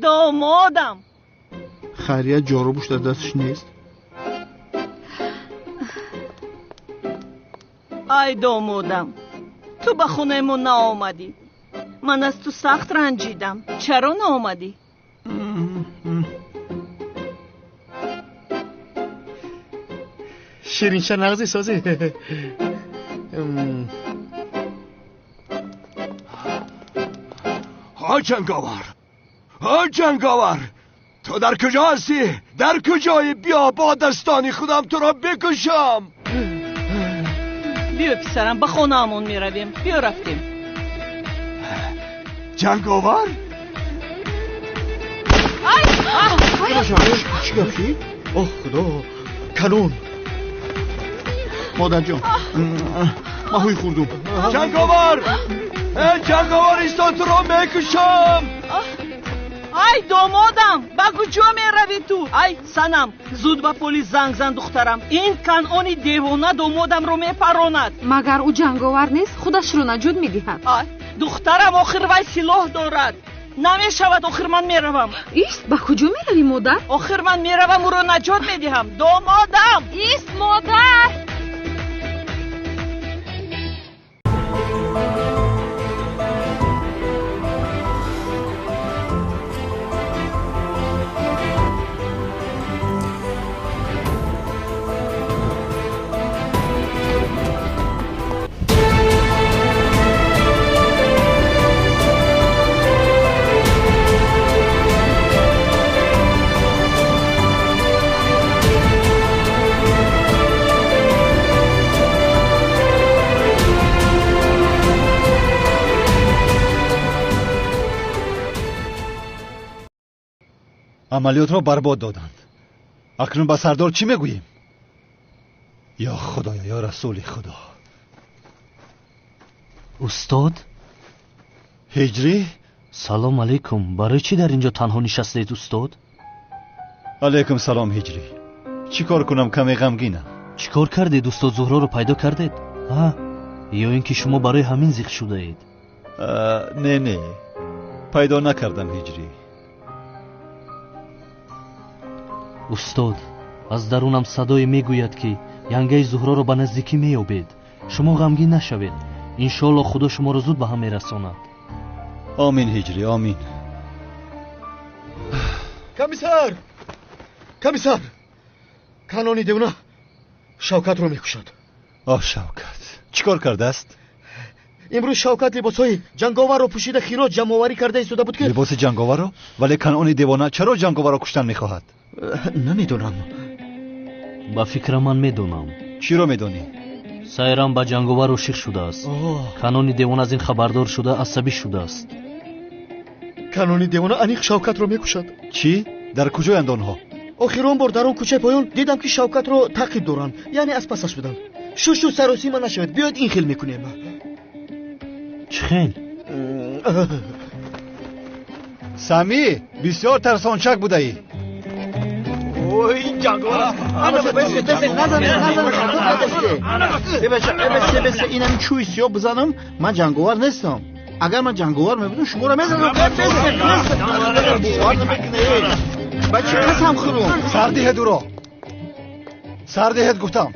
S12: домодам.
S16: Хайрият ҷорубуш дар дасташ нест.
S12: Ай домодам, ту ба хонаи мо наомадӣ. Ман аз ту сахт ранҷидам. Чаро наомадӣ?
S3: Ширинша нағзи созӣ.
S15: Ҳа Ҷанговар, ҳа Ҷанговар, ту дар куҷо ҳастӣ? Дар куҷоӣ? Биё бо дастони худам туро бикушам.
S12: Биё писарам, ба хонаамон меравем. Биё рафтем.
S15: Ҷанговар?
S8: Ай!
S16: Чӣ гап шид?
S3: Оҳ худо, канон.
S16: Модарҷон, маҳӯй хӯрдум.
S15: Ҷанговар! Э Ҷанговар, исто, туро мекушам.
S12: Ай домодам, ба куҷо меравӣ ту? Ай санам, зуд ба полис занг зан духтарам. Ин канъони девона домодамро мепаронад.
S8: Магар ӯ ҷанговар нест? Худашро наҷот медиҳад.
S12: Ай духтарам, охир вай силоҳ дорад. Намешавад, охир ман меравам.
S8: Ист, ба куҷо меравӣ модар?
S12: Охир ман меравам, ӯро наҷот медиҳам. Домодам!
S8: Ист, модар!
S5: Амалиётро барбод доданд. Акнун ба сардор чӣ мегӯем? Ё худоё, ё расули худо.
S4: Устод?
S5: Ҳиҷрӣ?
S4: Салом алейкум. Барои чӣ дар инҷо танҳо нишастаед устод?
S5: Алейкум салом ҳиҷрӣ. Чӣ кор кунам, каме ғамгинам.
S4: Чӣ кор кардед устод? Зуҳроро пайдо кардед? Ҳа? Ё ин ки шумо барои ҳамин зиқ шудаед?
S5: Не, не, пайдо накардам ҳиҷрӣ.
S4: Устод, аз дарунам садое мегӯяд ки янгаи Зуҳроро ба наздикӣ меёбед. Шумо ғамгин нашавед. Иншоалло худо шуморо зуд ба ҳам мерасонад.
S5: Омин ҳиҷрӣ, омин.
S3: Комиссар! Комиссар! Канони девона Шавкатро мекушад.
S5: Оҳ Шавкат, чӣ кор кардааст?
S3: Имрӯз Шавкат либосҳои ҷанговарро пӯшида хироҷ ҷамъоварӣ карда истода буд ки
S5: либоси ҷанговарро? Вале канони девона чаро ҷанговарро куштан мехоҳад?
S3: Намедонам.
S4: Ба фикрам ман медонам.
S5: Чиро медонӣ?
S4: Сайрам ба ҷанговар ошиқ шудааст. Канони девона аз ин хабардор шуда асабӣ шудааст.
S3: Канони девона аниқ Шавкатро мекушад.
S5: Чӣ? Дар куҷоянд онҳо?
S3: Охирон бор дар он кӯчаи поён дидам ки Шавкатро таъқиб доранд, яъне аз пасаш буданд. Шушу саросима нашавед, биёед ин хел мекунем.
S4: Чӣ хел?
S5: Самӣ, бисёр тарсончак будаӣ.
S3: Ой, ҷанговар!
S16: Инам чӯи сиёҳ бизанам, ман ҷанговар нестам. Агар ман ҷанговар мебудам, шуморо мезанам. Бовар намекунед. Ба чӣ қасам хӯрум?
S5: Сар диҳед ӯро. Сар диҳед гуфтам.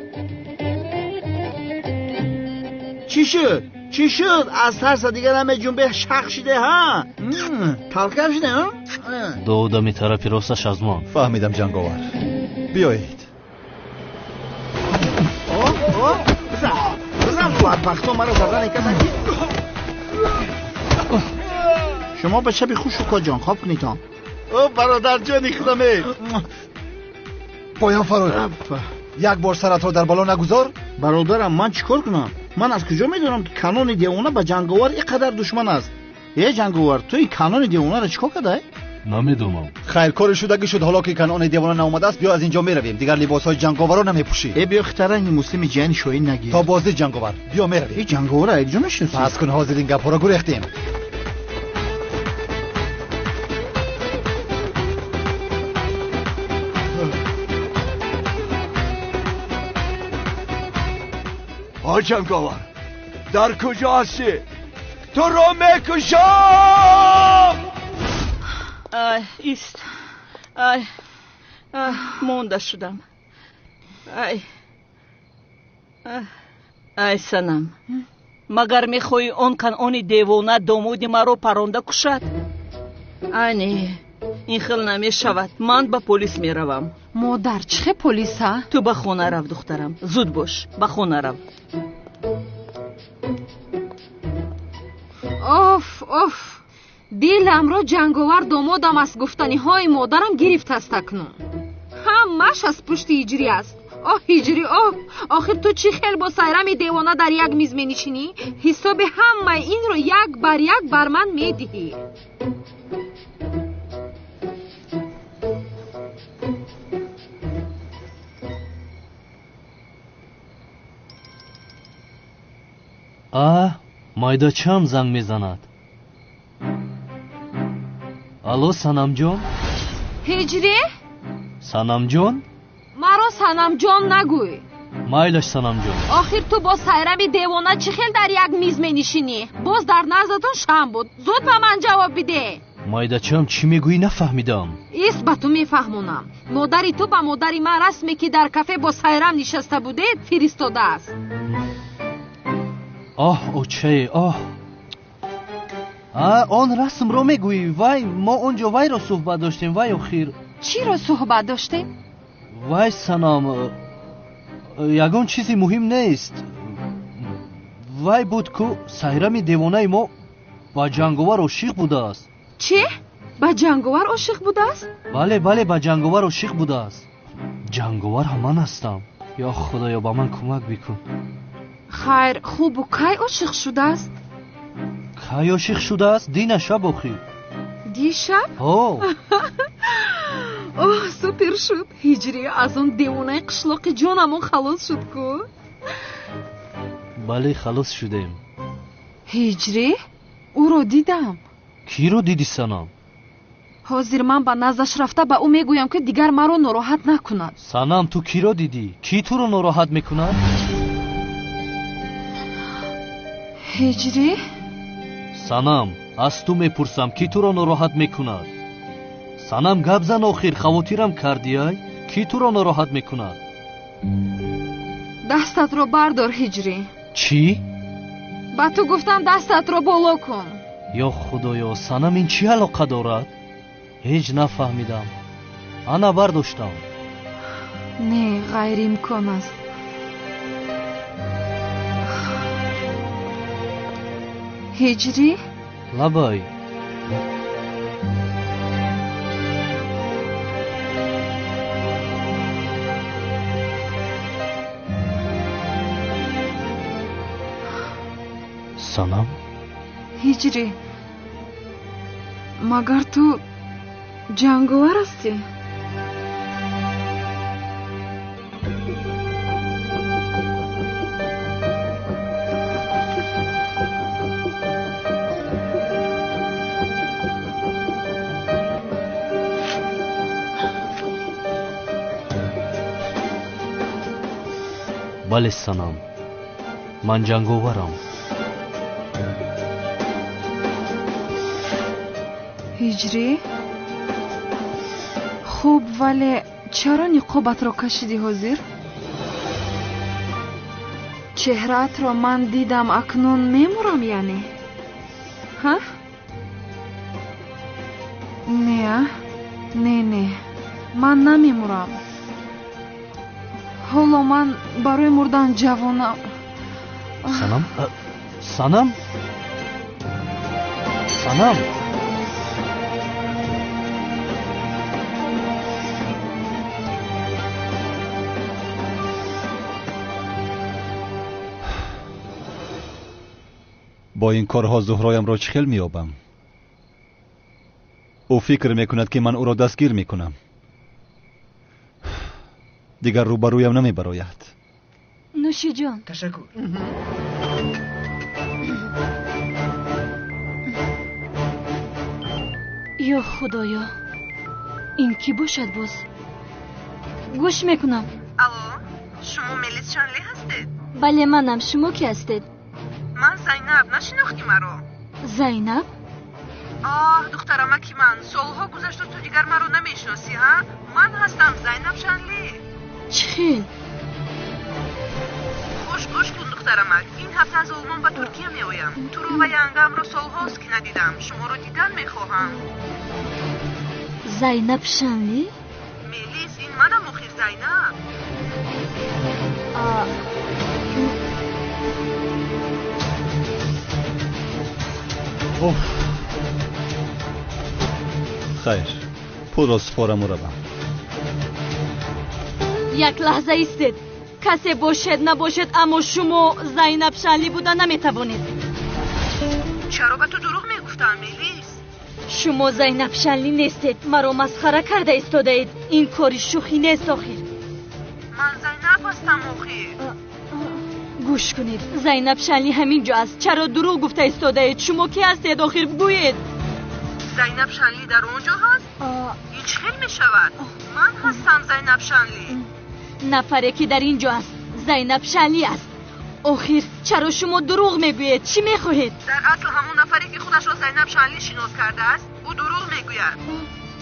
S16: Чӣ шуд? Чӣ шуд? Аз тарса дигар намеҷунбе, шақ шиде, ҳа? Талкам шиде, ҳа?
S4: Ду одами тарафи росташ аз ман.
S5: Фаҳмидам ҷанговар. Биёед.
S16: Бизан, бизан, бадбахто маро задан карданд ки. Шумо ба шаби хуш укоҷон хоб кунитон. О бародарҷони худаме.
S5: Поён фарой. Як бор саратро дар бало нагузор.
S16: Бародарам, ман чӣ кор кунам? Ман аз куҷо медонам, ки Канони девона ба Ҷанговар ин қадар душман аст? Э Ҷанговар, ту ин Канони девонаро чӣ кор кардай?
S4: Намедонам.
S5: Хайр, кори шудагӣ шуд. Ҳоло ки Канони девона наомадааст, биё аз инҷо меравем. Дигар либосҳои ҷанговарро намепӯшӣ.
S16: Э биё хитаранги муслими ҷияни шоҳин нагир.
S5: То боздид Ҷанговар, биё меравем.
S16: Э Ҷанговарро якҷо мешиносӣ?
S5: Пас кун, ҳозир ин гапҳоро гурехтем.
S15: Ҳо Ҷанговар, дар куҷо ҳастӣ? Туро мекушам!
S12: Ай, ист. Ай, монда шудам. Ай, ай Санам, магар мехоҳӣ он Канони девона домоди маро паронда кушад? Ай не, ин хел намешавад. Ман ба полис меравам.
S8: Модар, чӣ хел полис, а?
S12: Ту ба хона рав, духтарам. Зуд бош, ба хона рав.
S8: Оф, оф, диламро Ҷанговар домодам аст гуфтаниҳои модарам гирифтааст акнун. Ҳамааш аз пушти Ҳиҷрӣ аст. Оҳ Ҳиҷрӣ, оҳ, охир ту чӣ хел бо Сайрами девона дар як миз менишинӣ? Ҳисоби ҳамаи инро як бар як бар ман медиҳӣ.
S4: А, майдачам занг мезанад. Алло, Санамҷон?
S8: Ҳиҷрӣ?
S4: Санамҷон?
S8: Маро Санамҷон нагӯй.
S4: Майлаш, Санамҷон.
S8: Охир ту бо Сайрами девона чӣ хел дар як миз менишинӣ? Боз дар наздатон шам буд. Зуд ба ман ҷавоб бидеҳ.
S4: Майдачам, чӣ мегӯӣ, нафаҳмидам.
S8: Ист, ба ту мефаҳмонам. Модари ту ба модари ман расме, ки дар кафе бо Сайрам нишаста будед, фиристодааст.
S4: Оҳ, очае, оҳ. Он расмро мегӯӣ? Вай, мо он ҷо вайро суҳбат доштем, вай охир.
S8: Чиро суҳбат доштем?
S4: Вай Санам, ягон чизи муҳим нест. Вай буд ку Сайрами девонаи мо ба Ҷанговар ошиқ будааст.
S8: Чӣ? Ба Ҷанговар ошиқ будааст?
S4: Бале, бале, ба Ҷанговар ошиқ будааст. Ҷанговар ҳам ман ҳастам. Ё Худоё, ба ман кӯмак бикун.
S8: Хайр, хубу кай ошиқ шудааст?
S4: Кай ошиқ шудааст? Дина шаб охир.
S8: Дишаб?
S4: Ҳо.
S8: Оҳ, супер шуд. Ҳиҷрӣ, аз он девонаи қишлоқи ҷонамон халос шуд ку.
S4: Бале, халос шудем.
S8: Ҳиҷрӣ, ӯро дидам.
S4: Киро дидӣ, Санам?
S8: Ҳозир ман ба наздаш рафта ба ӯ мегӯям, ки дигар маро нороҳат накунад.
S4: Санам, ту киро дидӣ? Кӣ туро нороҳат мекунад?
S8: Ҳиҷрӣ?
S4: Санам, аз ту мепурсам, кӣ туро нороҳат мекунад? Санам, гап зан охир, хавотирам кардӣ ай? Кӣ туро нороҳат мекунад?
S8: Дастатро бардор, Ҳиҷрӣ.
S4: Чӣ?
S8: Ба ту гуфтам дастатро боло кун.
S4: Ё Худоё, Санам, ин чӣ алоқа дорад? Ҳеҷ нафаҳмидам. Ана бардоштам.
S8: Не, ғайриимкон аст. Ҳиҷрӣ?
S4: Лабай. Санам?
S8: Ҳиҷрӣ, магар ту Ҷанговар ҳастӣ?
S4: Бале, Санам, ман ҷанговарам.
S8: Ҳиҷрӣ? Хуб, вале чаро ниқобатро кашидӣ ҳозир? Чеҳраатро ман дидам, акнун мемурам яъне? Ҳа? Не, а? Не, не, ман намемурам. Ҳоло ман барои мурдан ҷавонам.
S4: Санам? Санам?
S5: Санам! Бо ин корҳо Зуҳроямро чӣ хел меёбам? Ӯ фикр мекунад, ки ман ӯро дастгир мекунам. Дигар рӯбарӯям намебарояд.
S1: Нӯшиҷон.
S3: Ташаккур.
S1: Ё Худоё, ин кӣ бошад боз? Гӯш мекунам.
S14: Алло, шумо Мелис Шанли ҳастед?
S1: Бале, манам. Шумо кӣ ҳастед?
S14: Ман Зайнаб, нашинохтӣ маро?
S1: Зайнаб?
S14: Оҳ, духтарамаки ман, солҳо гузашту ту дигар маро намешиносӣ, ҳа? Ман ҳастам Зайнаб Шанли.
S1: Чӣ хел?
S14: Хуш гӯш кун, духтарамак. Ин ҳафта аз Олмон ба Туркия меоям. Туро ва янгамро солҳост, ки надидам. Шуморо дидан мехоҳам.
S1: Зайнаб Шанли?
S14: Мелис, ин манам охир, Зайнаб.
S5: Хайр, пулро супораму равам.
S1: Як лаҳза истед. Касе бошед набошед, аммо шумо Зайнаб Шанли буда наметавонед.
S14: Чаро ба ту дурӯғ мегуфтам, Мелис?
S1: Шумо Зайнаб Шанли нестед. Маро масхара карда истодаед. Ин кори шӯхӣ нест охир.
S14: Ман Зайнаб ҳастам охир.
S1: Гӯш кунед, Зайнаб Шанли ҳамин ҷо аст. Чаро дурӯғ гуфта истодаед? Шумо кӣ ҳастед охир, бигӯед?
S14: Зайнаб Шанли дар он ҷо ҳаст? Ин чӣ хел мешавад? Ман ҳастам Зайнаб Шанли.
S1: Нафаре ки дар ин ҷо аст Зайнаб Шанли аст. Охир чаро шумо дурӯғ мегӯед? Чӣ мехоҳед?
S14: Дар асл ҳамон нафаре ки худашро Зайнаб Шанли шинос кардааст, ӯ дурӯғ мегӯяд.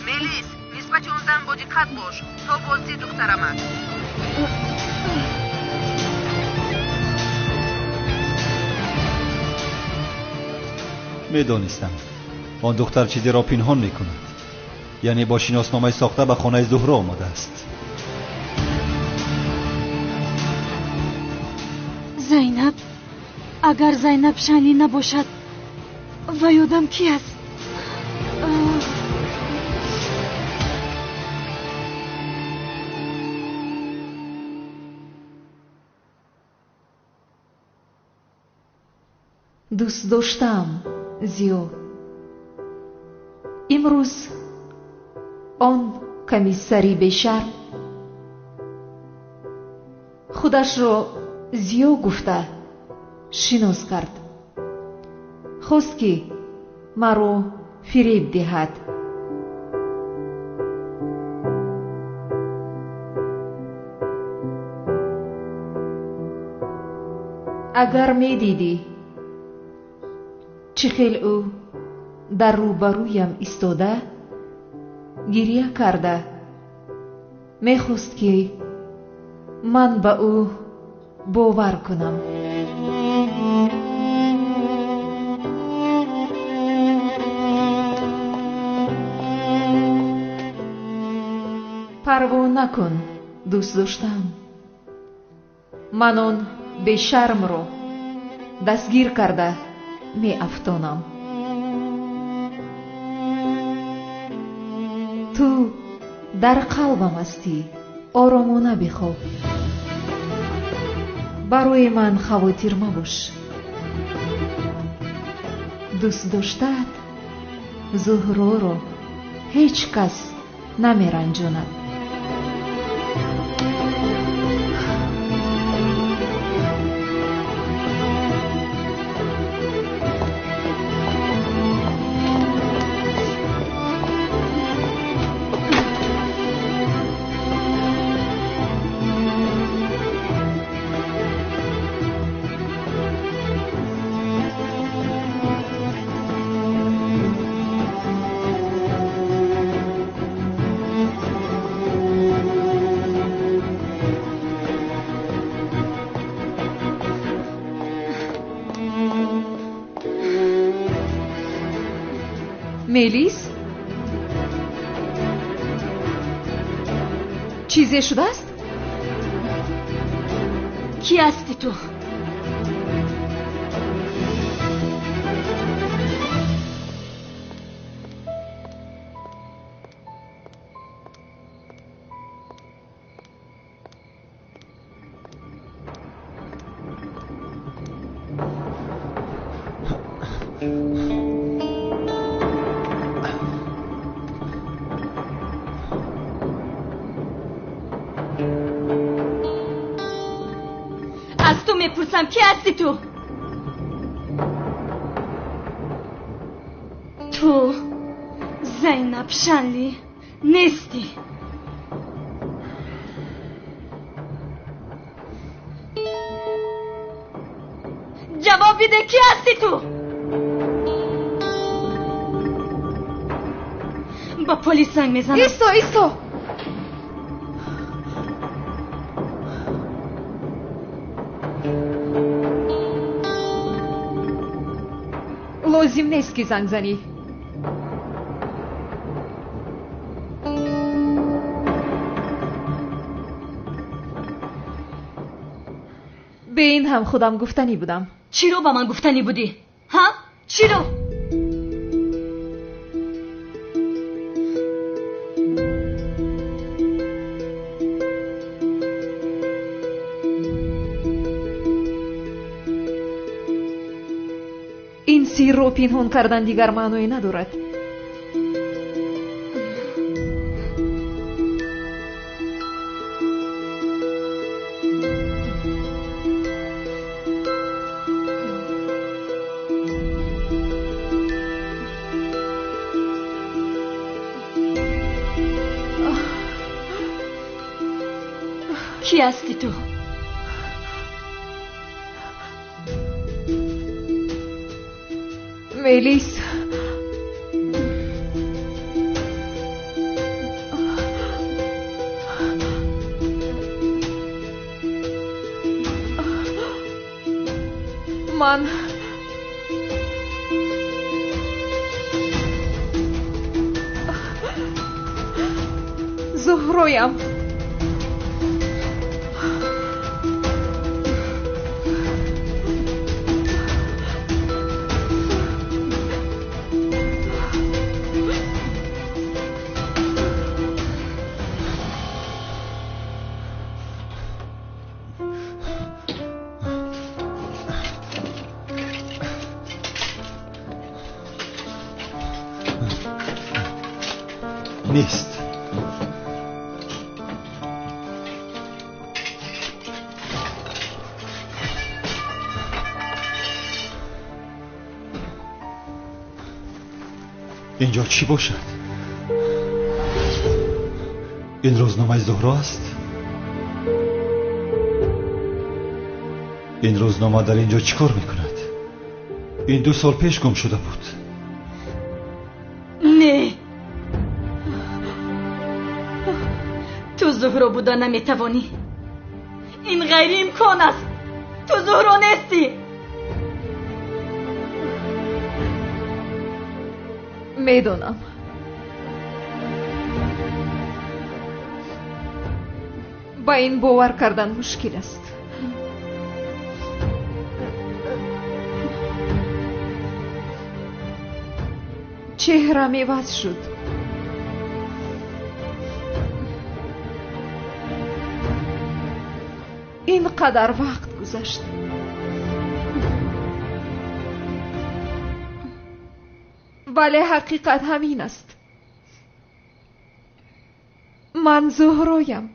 S14: Мелис, нисбати он зан бодиққат бош, то боздид, духтарамак.
S5: Медонистам, он духтар чизеро пинҳон мекунад. Яъне бо шиносномаи сохта ба хонаи Зуҳро омадааст.
S1: Зайнаб, агар Зайнаб Шанли набошад, вай одам кӣ аст?
S6: Дӯст доштаам, Зиё. Имрӯз он комиссари бешарм худашро Зиё гуфта шинос кард. Хост, ки маро фиреб диҳад. Агар медидӣ, чӣ хел ӯ дар рӯбарӯям истода гирья карда мехост, ки ман ба ӯ бовар кунам. Парво накун, дӯст доштам. Ман он бешармро дастгир карда меафтонам. Ту дар қалбам ҳастӣ, оромона бихоб. Барои ман хавотир мабош. Дӯст доштаат Зуҳроро ҳеҷ кас намеранҷонад. Мелис? Чизе шудааст?
S1: Кӣ ҳастӣ ту? Аз ту мепурсам, ки ҳасти ту? Ту Зайнаб Шанли нестӣ. Ҷавоб биде, ки ҳасти ту? Ба полис занг мезанам.
S6: Исто, исто! Лозим нест, ки занг занӣ. Бе ин ҳам худам гуфтанӣ будам.
S1: Чиро ба ман гуфтанӣ будӣ? Ҳа? Чиро?
S6: Ин сирро пинҳон кардан дигар маъное надорад.
S1: Ки ҳасти ту?
S6: Мелис, ман Зуҳроям.
S5: Нест. Инҷо чӣ бошад? Ин рӯзномаи Зуҳро аст? Ин рӯзнома дар инҷо чӣ кор мекунад? Ин 2 сол пеш гум шуда буд.
S1: Не, ту Зуҳро буда наметавонӣ. Ин ғайриимкон аст. Ту Зуҳро нестӣ.
S6: Медонам. Ба ин бовар кардан мушкил аст. Чеҳрам иваз шуд. Ин қадар вақт гузашт. Вале ҳақиқат ҳамин аст. Ман Зуҳроям.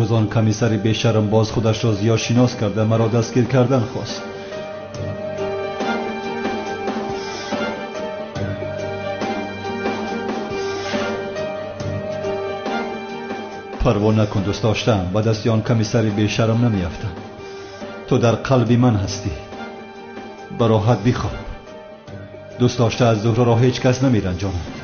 S5: Имрӯз он комиссари бешарм боз худашро зиёд шинос карда маро дастгир кардан хост. Парво накун, дӯст доштаам, ба дасти он комиссари бешарм намеафтам. Ту дар қалби ман ҳастӣ. Ба роҳат бихоб. Дӯст дошта аз Зуҳроро ҳеҷ кас намеранҷонад.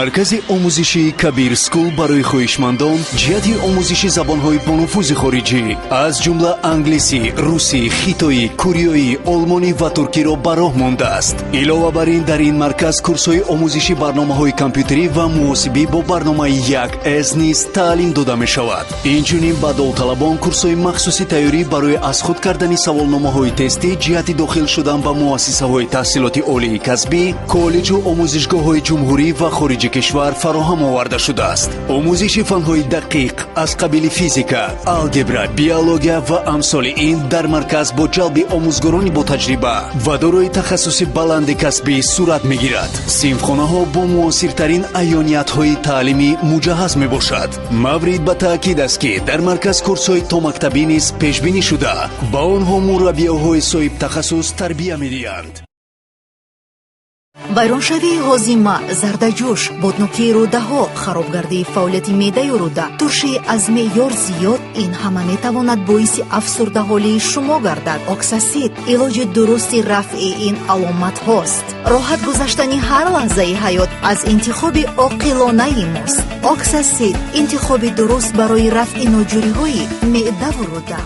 S17: Маркази омӯзишии Кабир Скул барои хоҳишмандон ҷиҳати омӯзиши забонҳои бонуфузи хориҷӣ аз ҷумла англисӣ, русӣ, хитоӣ, кореоӣ, олмонӣ ва туркиро ба роҳ мондааст. Илова бар ин, дар ин марказ курсҳои омӯзиши барномаҳои компютерӣ ва муҳосибӣ бо барномаи 1С низ таълим дода мешавад. Инчунин ба довталабон курсҳои махсуси тайёрӣ барои аз худ кардани саволномаҳои тестӣ ҷиҳати дохил шудан ба муассисаҳои таҳсилоти олии касбӣ, коллеҷу омӯзишгоҳҳои ҷумҳурӣ ва хориҷи кишвар фароҳам оварда шудааст. Омӯзиши фанҳои дақиқ аз қабили физика, алгебра, биология ва амсоли ин дар марказ бо ҷалби омӯзгорони ботаҷриба ва дорои тахассуси баланди касбӣ сурат мегирад. Синфхонаҳо бо муосиртарин аёниятҳои таълимӣ муҷаҳҳаз мебошад. Маврид ба таъкид аст, ки дар марказ курсҳои томактабӣ низ пешбинӣ шуда, ба онҳо мураббиёҳои соҳибтахассус тарбия медиҳанд.
S18: Вайроншавии ҳозима, зардаҷӯш, боднокии рӯдаҳо, харобгардии фаъолияти меъдаю рӯда, туршии аз меъёр зиёд, ин ҳама метавонад боиси афсурдаҳолии шумо гардад. Оксасид илоҷи дурусти рафъи ин аломатҳост. Роҳат гузаштани ҳар лаҳзаи ҳаёт аз интихоби оқилонаи мост. Оксасид интихоби дуруст барои рафъи ноҷӯриҳои меъдаву рӯда.